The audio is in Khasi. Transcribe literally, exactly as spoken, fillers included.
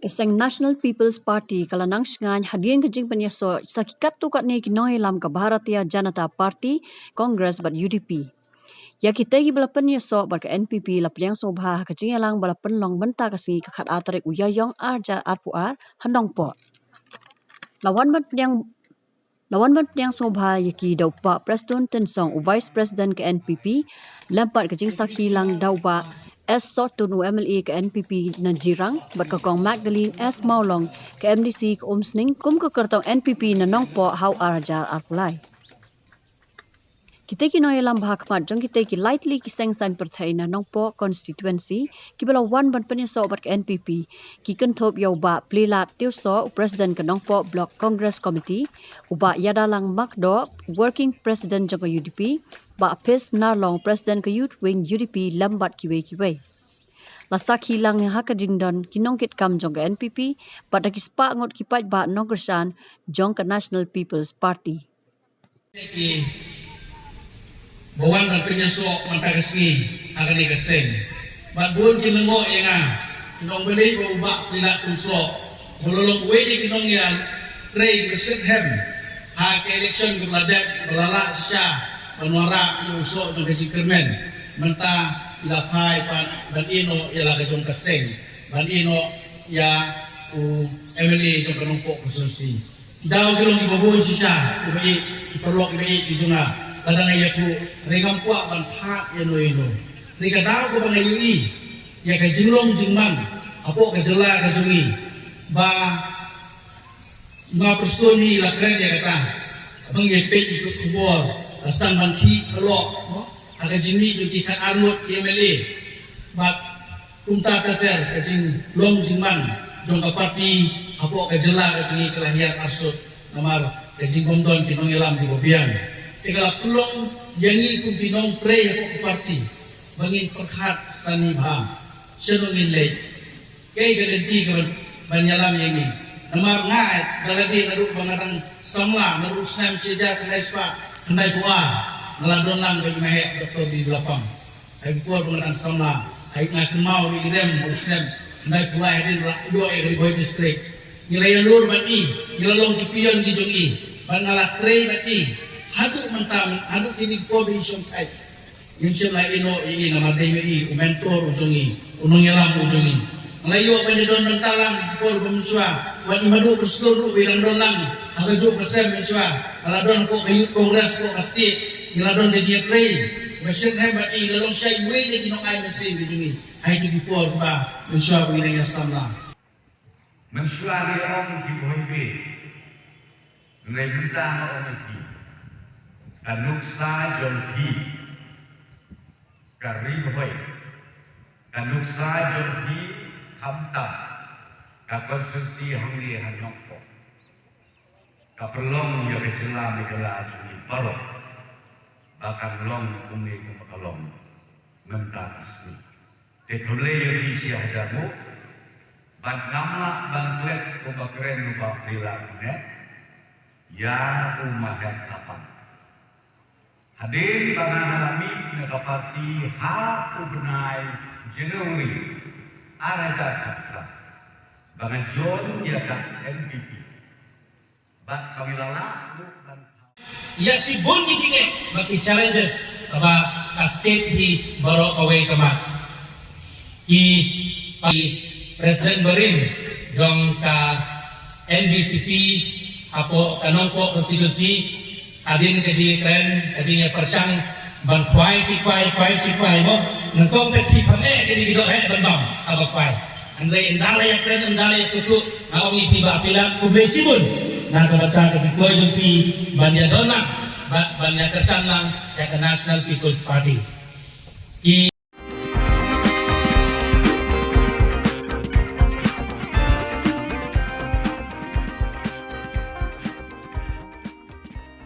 Ka seng National People's Party ka la nang sngewthuh hadien ka jingpynïasoh sa ki katto katne ki nongïalam ka Bharatiya Janata Party, Congress bad U D P. Ïa kitei kiba la pynïasoh bad ka N P P la pdiang sngewbha ha ka jingïalang ba la pynlong mynta ka sngi ka khatar tarik u Ïaïong arhajar arphew ar ha Nongpoh. La wan ban pdiang La wan ban pdiang sngewbha ïa ki da u Bah Prestone Tynsong, u Vice President ka N P P, lem bad ka jingsakhi lang da u Bah S Sohtun, u M L A ka N P P na Jirang, bad ka Kong Magdalene S Mawlong, ka M D C ka Umsning, kum ka kyrtong N P P na Nongpoh ha u arhajar arphew lai. Kitei ki nongïalam ba ha khmat jong kitei ki lai tylli ki seng saiñ pyrthei na Nongpoh constituency, kiba la wan ban pynïasoh bad ka N P P, ki kynthup ïa u Bah Plielad Tiewsoh, u President ka Nongpoh Block Congress Committee, u Bah Ïadalang Makdoh, Working President jong ka U D P, Bah Phish Narlong, President ka Youth Wing U D P, lem bad kiwei kiwei. La sakhi lang ha ka jingdon ki nongkitkam jong ka N P P bad da ki spah ngut ki paidbah nongkyrshan jong ka National People's Party. Ki ba wan ban pynïasoh mynta ka sngi ha kane ka seng. Bad bun ki nongmih ïa nga, ki nongpynïasoh, ba u Bah Plielad Tiewsoh, ba la long uwei na ki nongïatrei ba shyrkhei ha ka election kaba la dep, ba la lah shisha ban wanrah ïa u soh jong ka jingkyrmen. Mynta i la phai pat ban ïehnoh ïa la ka jong ka seng, ban ïehnoh ïa u M L A jong ka Nongpoh constituency. Daw ki long kiba bun shisha, kiba ïeit, ki paralok kiba ïeit ki jong nga. Lada nga ïathuh, hynrei ngam kwah ban phah ïano ïano. Hynrei ka daw kaba nga ïohi ïa ka jinglong jingman hapoh ka jylla ka jong ngi, ba ma Prestone hi la kren ïa kata. Ba ngi peit ïa ki khubor, la sdang ban khih ka lok, no? Ha ka jingmih jong ki khatar ngut ki M L A. Bad kumta ter ter ka jinglong jingman jong ka party hapoh ka jylla ka jong ngi ka la hiar arsut namar ka jingbymdon ki nongïalam kiba biang. Te ka la pynlong ïa ngi kum ki nongtrei hapoh ka party ba ngin pyrkhat sani bha shano ngin leit. Kaei ka lynti ka ban, ban ïalam ïa ngi. Namar nga, da lade naduh ba nga dang samla, naduh u snem shi hajar khyndai spah khyndaiphew ar, nga la don lang bad i Maheh Doktor D. Lapang. Ha ki por ba nga dang samla, ha ki, nga kynmaw ïa i rem u snem khyndaiphew lai hadien ba la ïoh ïa ka Ri Bhoi District. Ngi la ïalur bad i, ngi la long ki peon ki jong i, bad nga la trei bad i haduh mynta, haduh kine ki por ba i shong thait. Ngim shym la ïehnoh ïa i namar dei ïa i u mentor u jong i, u nongïalam u jong i. Nga la ïoh ban ïadon bynta lang ki por ba mynshuwa, wat i Madu Prestone ruh ba i dang don lang ha kajuh ka sem mynshuwa. Nga la don hapoh ka Youth Congress hapoh ka state, nga la don ka jingïatrei ba shyrkhei bad i, la long shai iwei na ki nongai mynsiem ki jong i ha kito ki por ba mynshuwa ba ngi dang ïasamla. Mynshuwa ngi ong ki Bhoi Bhoi, hynrei mynta nga ong ïa ki, ka nuksa jong phi, ka Ri Bhoi, ka nuksa jong phi, khamtam ka constituency hangne ha Nongpoh, ka pynlong ïa ka jylla Meghalaya jong ngi baroh ba kan long kumne kumba ka long mynta ka sngi. Te khublei ïa phi shi hajar nguh, bad ngam lah ban klet kumba kren u Bah Plielad mynne ïa u Maheh Lapang. Hadien ba nga la mih na ka party ha u bnai January ar hajar khatphra, ba nga join ïa ka N P P. Bad ba ngi la lah ruh ban ïa shibun ki jingeh bad ki challenges kaba ka state hi baroh kawei ka mat. Ki, ki President barim jong ka N B C C hapoh ka Nongpoh constituency, hadien ka jingkren, ka jingïapyrshang ban khwai shi khwai, khwai shi khwai mo, nyngkong te phi pham eh kine ki doh heh ban bam haba khwai. Hynrei ynda la ïakren, ynda la ïasngewthuh, nga ong ïa phi Bah Plielad, khublei shibun na ka bynta ka jingkhublei jong phi ban ïadon lang bad ban ïakyrshan lang ïa ka National People's Party. Ki